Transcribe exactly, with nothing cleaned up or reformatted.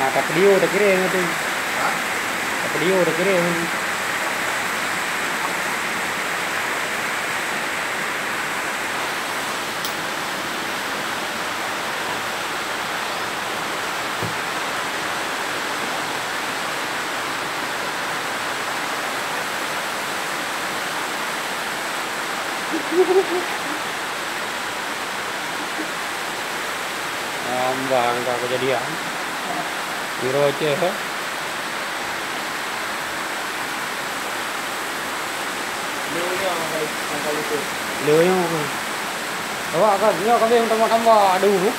Ka video dah kirim tu. Ka video dah kirim tu. Tambah ka kejadian. Di Rocheh, eh. Leunyong. Awak kan, nyoe kami tambah-tambah. Aduh.